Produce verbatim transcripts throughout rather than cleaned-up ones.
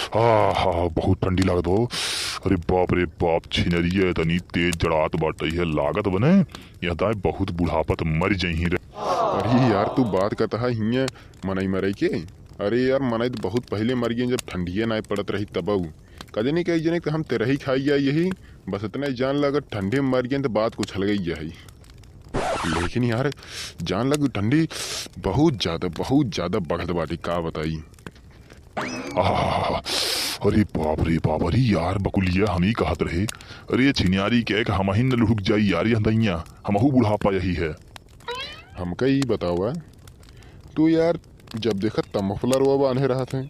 आहा, बहुत ठंडी लागत बा। अरे बाप रे बाप, छिनरिया इतनी तेज जड़ात बाटे, इहे लागत बने, यह दाई बहुत बुढ़ापत मर जइहीं रे। अरे यार, तू बात करत हा हियाँ मनई मरई के? अरे यार, मनई त बहुत पहिले मर गए, जब ठंडिया नाई पड़त रही तबउ। का जनी कई जने त हम तेरही खाई जाई यही, बस इतने जान ला, अगर ठंडी में मर गए त बात कुछ अलग ही है। लेकिन यार, जान ला कि ठंडी बहुत ज्यादा, बहुत ज्यादा बढ़त बाटी, का बताई। आह, अरे बाप रे बाप, अरे यार बकुलिया, हम ही कहत रहे, अरे छिनियारी के एक हमहिन न लुढ़क जाई यार, यह दैया, हमहू बुढ़ापा यही है। हमका ई बतावा, तू यार जब देखत तब मफलरवा बांधे रहत है,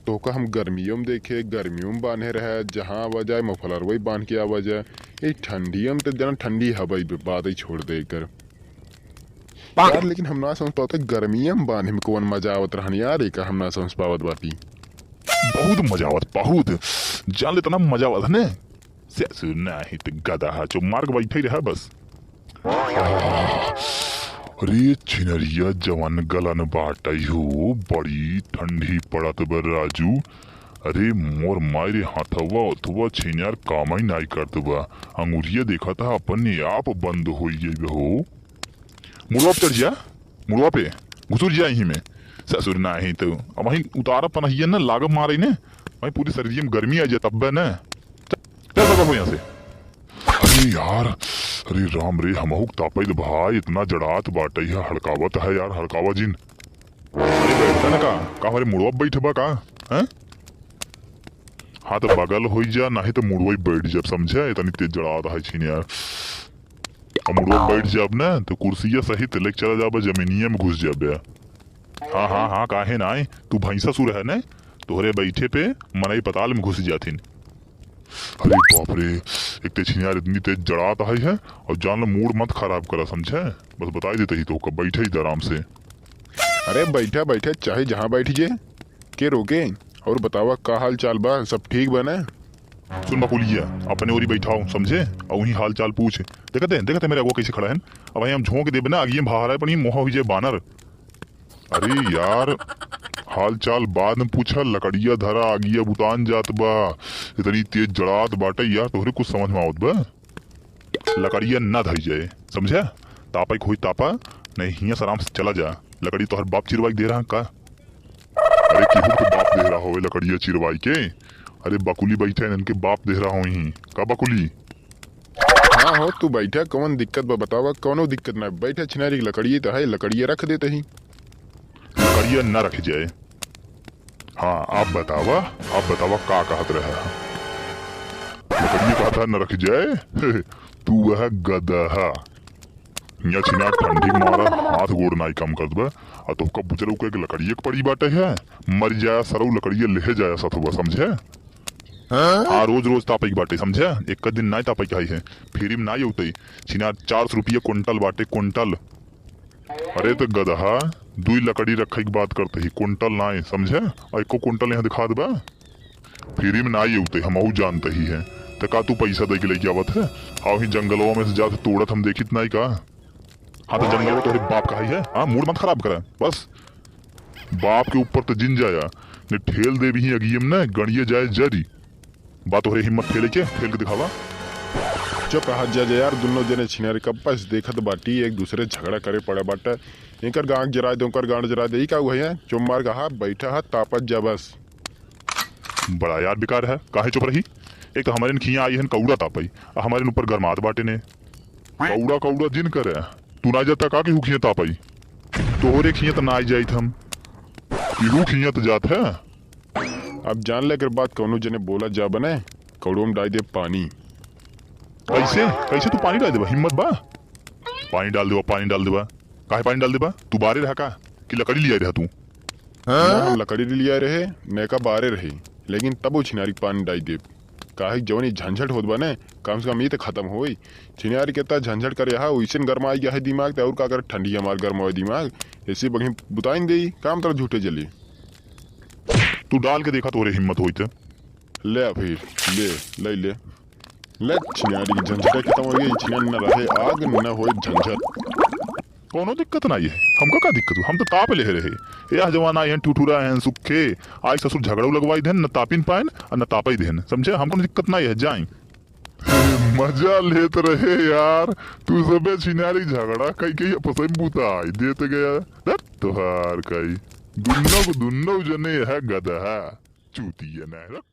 तोहका हम गर्मियों में देखे, गर्मियों में बांधे रहे, जहाँ आवा जाए मफलरवा ही बांध के आवा जाए, ये ठंडियों में तो जना ठंडी हवा ही बात ही छोड़ दे कर। यार, लेकिन हम ना समझ पावत, गर्मिया में बांधे में कौन मजा आवत रहन यार, एका हम ना समझ पावत बाटी। बहुत मजा आवत, बहुत। जान ले, इतना मजा आवत है ने। ससुर नाही त गधा, चुप मार के बैठे रहा बस। आह, अरे छिनरिया जवन गलन बाटई हो, बड़ी ठंडी पड़त बा राजू। अरे मोर माई रे, हाथवा उथवा छिनियार कामई नाई करत बा। अंगुरिया देखत हा अपने आप बंद होई गई बा हो। मुड़वा पे चढ़ जा, मुड़वा पे घुसुर जा यहीं में। ससुर नाही तो अब वहीं उतारा पनहिया न लागब मारे ने, वहीं पूरी शरीर में गर्मी आ जाए तब्बे न। चल, चल, भागो यहाँ से। अरे यार, अरे राम रे, हमहू के तापैल भाई, इतना जड़ात बाटे है, हड़कावत है यार, हड़कावा जिन। अरे बैठता ना का, का हमारे मुड़वा पे बैठबा का, हैं? हाँ तो बगल होई जा, नाही तो मुड़वा ही बैठ जा, समझे? इतनी तेज जड़ात है छिन यार। अब मुड़वा बैठ जाब ना, तो कुर्सिया सहित लेके चला जाबे, जमीनिया में घुस जाबे। हाँ, हाँ, हाँ, काहे ना आए? तू भैंसा सुर है ने? तोहरे बैठे पे मनई पताल में घुस जाथिन। अरे बाप रे, एक ते छिनियार इतनी तेज जड़ात आई है, और जान लो मूड मत खराब करा, समझे? बस बताई देते ही तो, कब बैठे ही आराम से। अरे बैठा, बैठा, चाहे जहाँ बैठ जे, के रोके? और बतावा, का हाल चाल बा? सब ठीक बा ना? सुन बकुलिया, अपने ओरी बैठाओ, समझे? और वहीं हाल चाल पूछ। देखते हैं, देखते हैं मेरे अगुआ कैसे खड़ा है। अब वहीं हम झोंक देबे ना, आगिए में भारा है, पर ये मोहा हुई जाए बानर। अरे यार, हाल चाल बाद में पूछा, लकड़िया धरा, आगिया बुतान जात बा। इतनी तेज जड़ात बाटे यार, तोहरे कुछ समझ में आवत बा? लकड़िया ना धई जाए, समझा? तापा के होई तापा, नहीं हियाँ से आराम से चला जा। लकड़ी तोहर बाप चिरवाई के दे रहा का? अरे केहू के बाप दे रहा होवे लकड़िया चिरवाई के? अरे बकुली बैठे हैं, इनके बाप दे रहा होई। का बकुली? हाँ हो, तू बैठा, कौन दिक्कत बा बतावा? कौनो दिक्कत ना, बैठा छिनारी के लकड़िए तो है, लकड़िए रख देते ही। लकड़िया ना रख जाए। हाँ, आप बतावा, आप बतावा का कहत रहे? लकड़िया कहत है न रख जाए। तू वह गदहा। हियाँ छिनार ठंडी के मारा हाथ गोड़ नाई काम करत बा। आ तोहका बुचरू के एक लकड़िया के पड़ी बाटे है। मर जाया सरऊ लकड़िया लेहे जाया सथुआ, समझे? हाँ, रोज रोज तापे के बाटे, समझे? एक दिन नाई तापे के आई है। फ्री में नाई होते। छिनार चार सौ रुपया कुंटल बाटे, कुंटल। अरे त गदहा, दुई लकड़ी रखे के बात करते ही, कुंटल नाई, समझे? आ एको कुंटल यहाँ दिखा देबा? फ्री में नाई होते, हमहू जानते ही है। त का तू पैसा दे के लेके आवत है? आओ ही जंगलवा में से जात तोड़त हम देखित नाई का? हाँ, तो जंगल में तोहरे बाप का ही है। हाँ, मूड मत खराब करा। बस, बाप के ऊपर तो जिन जाया, ने ठेल देबी ही अगियम ने, गणिये जाए जरी। बात तोहरे हिम्मत ठेले के, ठेल के दिखावा। चुप रहा जा, जा यार, दुनो जने छिनारे कब से देखत बाटी, एक दूसरे झगड़ा करे पड़े बाटे। इनकर गांड जरा दे, उनकर गांड जरा दे, ई का हुआ है? चुप मार कहा, बैठा है, तापत जा बस। बड़ा यार बेकार है, काहे चुप रही? एक तो हमारे खिया आई हन कौड़ा तापई, आ हमारे ऊपर गरमात बाटे ने। कौड़ा कौड़ा जिन करे, तू ना जाता का कि हुखिया तापई? तोहरे खिया त ना आई जाइत हम, इहू खिया त जात है। अब जान ले, अगर बात कौनो जने बोला जा बने, कौड़ो में डाल दे पानी। कैसे? कैसे तू पानी डाल देबा? हिम्मत बा? पानी डाल देबा, पानी डाल देबा। काहे पानी डाल देबा? तू बारे रहा का कि लकड़ी लिया रहा तू? ना, हम लकड़ी लिया रहे, नेका बारे रहे, लेकिन तबो छिनारी के पानी डाल देब। काहे कि जवन ई झंझट होत बा ने, कम से कम ई त खत्म होई। छिनारी के त झंझट करे हा, ओइसन गरमाई गया है दिमाग, त और का करे, ठंडी हमार गरमावे दिमाग। ऐसे बढ़िया बुताइन देई, काम तोरा झूठे जली। तू डाल के देखा, तोरे हिम्मत होई त। ले आ फिर, ले, ले, ले। ले, छिनारी की झंझट खत्म हो गई, छिनारी न रहे आग, न होए झंझट। कौनो दिक्कत नाई है। हमका का दिक्कत हो? हम तो ताप लेहे रहे। ए, आ जवान आए हैं, ठुठुरा हैं, सुखे। आए ससुर झगड़ो लगवाई देन, न तापिन पाएन, और न तापई देन। समझे? हमको दिक्कत नाई है, जाए। मजा लेत रहे यार, तू सबे छिनारी झगड़ा कई के आपस में बुता आई देत गया। दर तोहार कई। दुन्नो को दुन्नो जने है गदहा। चूतिया ना है।